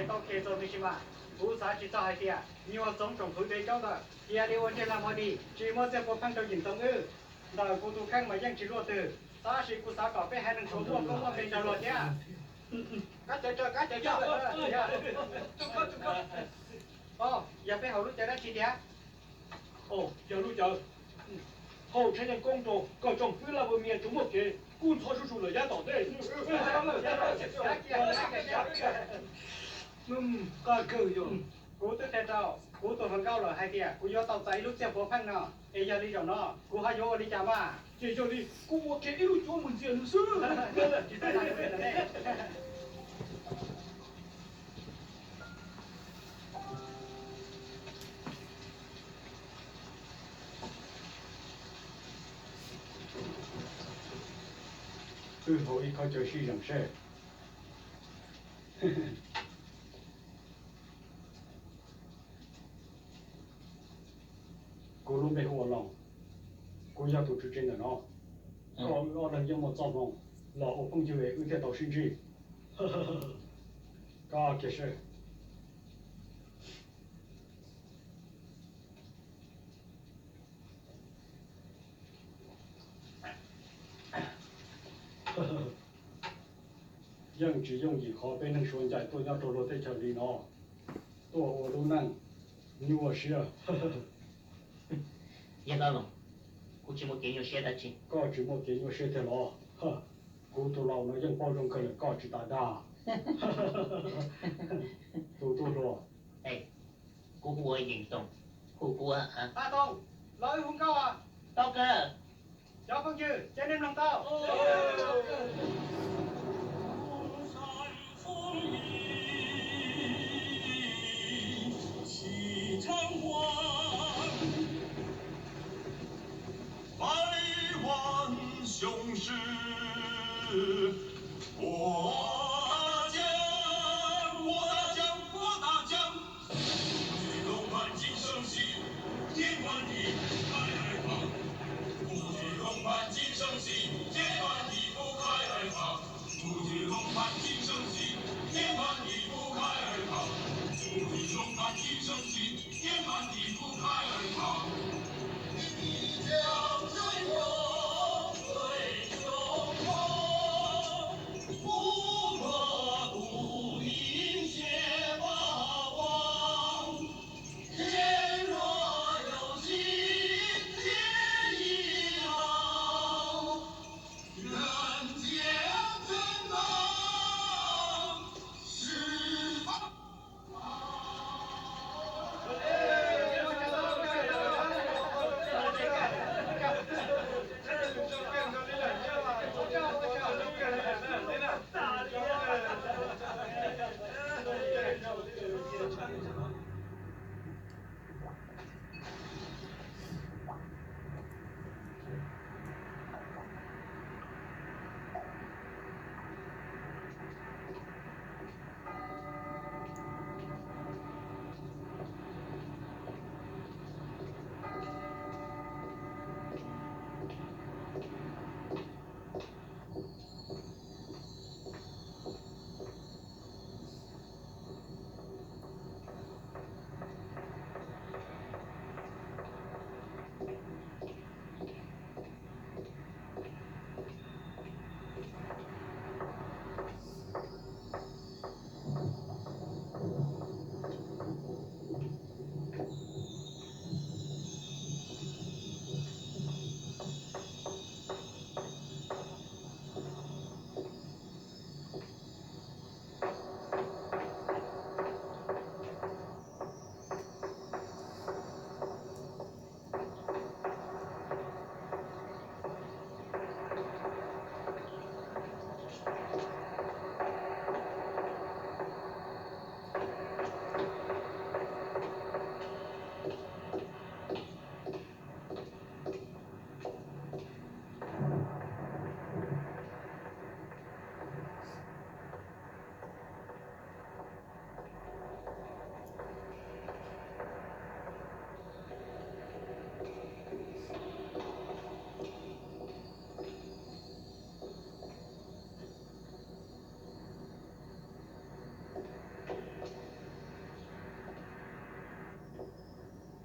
Tau khes txaus tiam sis mas kuv xav tsis txog hais tias nyuag Txoov Tsoom Hwv tus tub ntawd cia li ua ntej lag mus dim tsis muab Txiaj Pua pheej rau Yeem Toom wb. Ntawm kuv tus kheej mas yeej tsis luaj twg, tab sis kuv xav kom peb haiv neeg Suav muaj koob muaj npe nrog luag thiab. Yog peb haus lub cawv dab tsi tiag? Yog lub cawv, hauj tsheb yeej koob rau koj tsoom kwv Laj Vaj Mias tsuas muaj kev kub ntxhov zuj zus lawm yav tom ntej. Kuv twb qhia rau kuv tus hluas nkauj lawm hais tias kuv yuav tau txais ib lub Txiaj Pua pheej no, es yog li zaum no kuv ho yuav ua li cas mas? Ces yog li kuv ua kiag ib lub cuab mus ntxias nws xwb. Wb haus ib khob cawv sib zeem seb. Kuv lub npe hu ua Loos, kuv yog tus tswv tsev ntawm no. Koj wb ob leeg yeej muaj txoj hmoo los ua phooj ywg es wb thiaj tau sib ntsib. Koj kiag seb. Yeej tsis yooj yim qhov peb neeg Suav ncaim tuaj nyob rau luag teb chaws li no, tuaj ua lub neej nyuaj siab. Yog Loos, kuv tsis muaj kev nyuaj siab dab tsi. Koj tsis muaj kev nyuaj siab tiag los? Kuv tus laus no yeej paub zoo kawg lawm koj tsis tas dag. Tus tub hluas, kuv hu ua Yeem Toom, hu kuv ua Paj Toom, los wb hu nkauj. Tau kawg. Cov phooj ywg, cia nej mloog tau.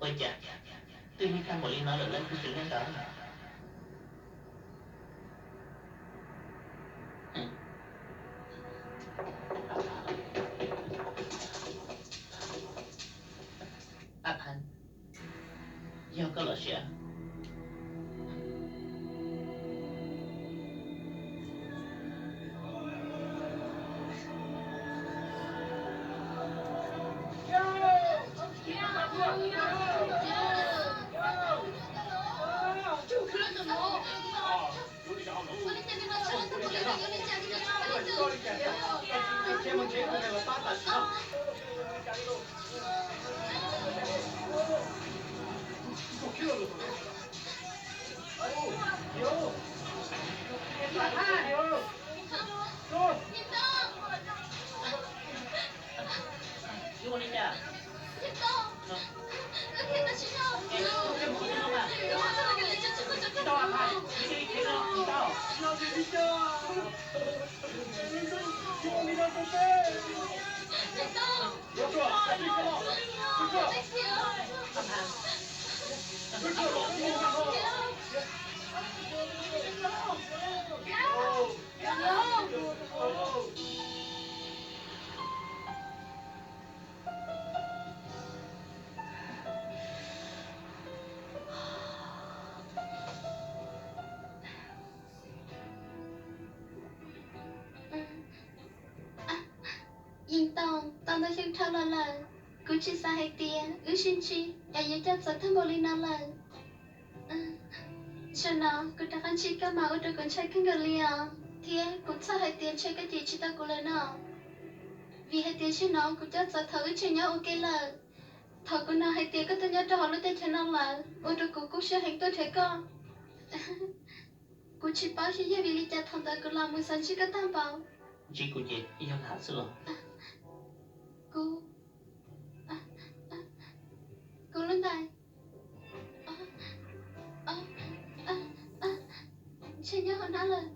Ua cas twb nyob tag npaum li no lawm leej twg tseem nyob ntawd? A Phan, yog koj los siab. Yeej Tooj, tau ntau xyoo dhau los lawm, kuv tsis xav hais tias wb sib ntsib es yuav coj txawv tag npaum li no lawm. Zaum no kuv rov qab ntsib koj mas ua rau kuv ntshai kawg nkaus li os, thiab kuv txhawj hais tias ntshe koj cem tsis tau kuv lawm no. Vim hais tias zaum no kuv coj txawv thaum wb tseem nyob ua ke lawm. Thaum kuv hnov hais tias koj tuaj nyob rau hauv lub teb chaws no lawm, ua rau kuv kub siab heev tuaj nrhiav koj. Kuv tsis paub xyov yog vim li cas thaum ntawd kuv los mus xav ntsib koj tag npaum. Ntsib kuv ces yog lam xwb los? Kuv, kuv lub ntais ntshe nyob hauv hnab lawm.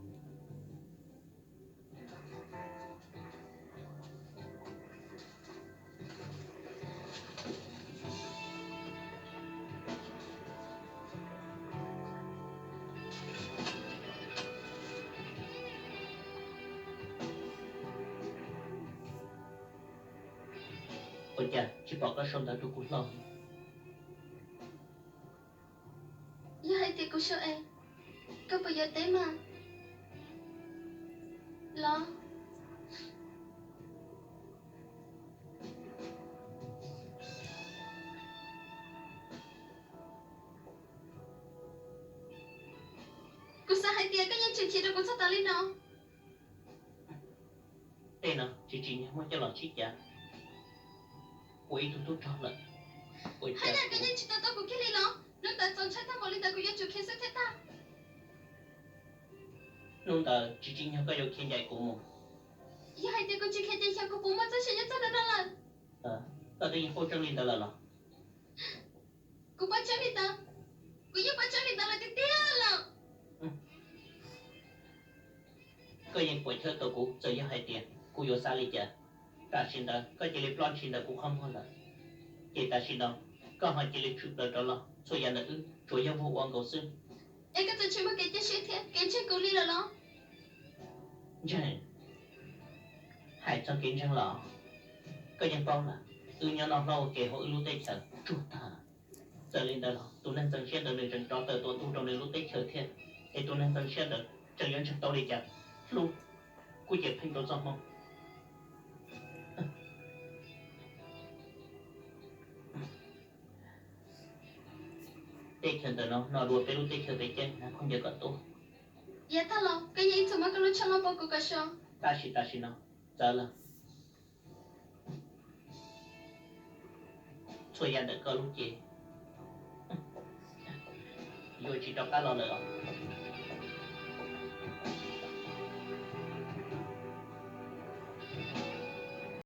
Ua cas tsis pom koj sau ntawv rau kuv hlo? Yog hais tias kuv sau es, koj puas yuav teb mas los? Kuv xav hais tias koj yeej tseem chim rau kuv txog tas li no. Tej no tsis tsim nyog muab coj los sib cav. Ua ib tug tub rog lawm, ua cas koj yeej tsis to taub kuv kiag li los? Hnub ntawd txaus ntshai tag npaum li ntawd kuv yuav tsum khiav xwb thiaj tag. Hnub ntawd tsis tsim nyog koj yuav khiav ncaim kuv mus. Yog hais tias kuv tsis khiav ces xyov kuv puas muaj txoj sia nyob txog hnub no lawm. Koj twb yeej paub tseeb li ntawd lawm los? Kuv paub tseeb li ntawd, kuv yeej paub tseeb li ntawd lawm tiag tiag lawm. Koj yeej puas chawb tau kuv txawm yog hais tias kuv yuav xav li cas. Tam sim ntawd koj cia li ploj ntshis ntawm kuv qhov muag lawm, ces tam sim no koj ho cia li tshwm plaws rov los, txhua yam ntawm wb tsuas yog vag ua nkaus xwb. Es koj txawm tsis muaj kev cia siab thiab kev ntseeg kuv li lawm los? Ntseeg? Hais txog kev ntseeg los koj yeej paub lawm, wb nyob noj hlob ua ke hauv wb lub teb chaws tsuag tag. Txawm li ntawd los tus neeg ntxeev siab ntawd nws tseem rov tawm tuam ntug rau nws lub teb chaws thiab, es tus neeg ntxeev siab ntawd tseem yuav ntseeg tau li cas? Hlub kuj cia pheej rau txoj hmoo. Teb chaws ntawm no no dua peb lub teb chaws pem ces hnav khaub ncaws kom tuaj. Yav tag los koj yeej ib txwm muab koj lub tsho loj pov kuv kom so. Tab sis tam sim no txawv lawm. Txhua yam ntawm koj lub cev yuav tsis rov qab los lawm os.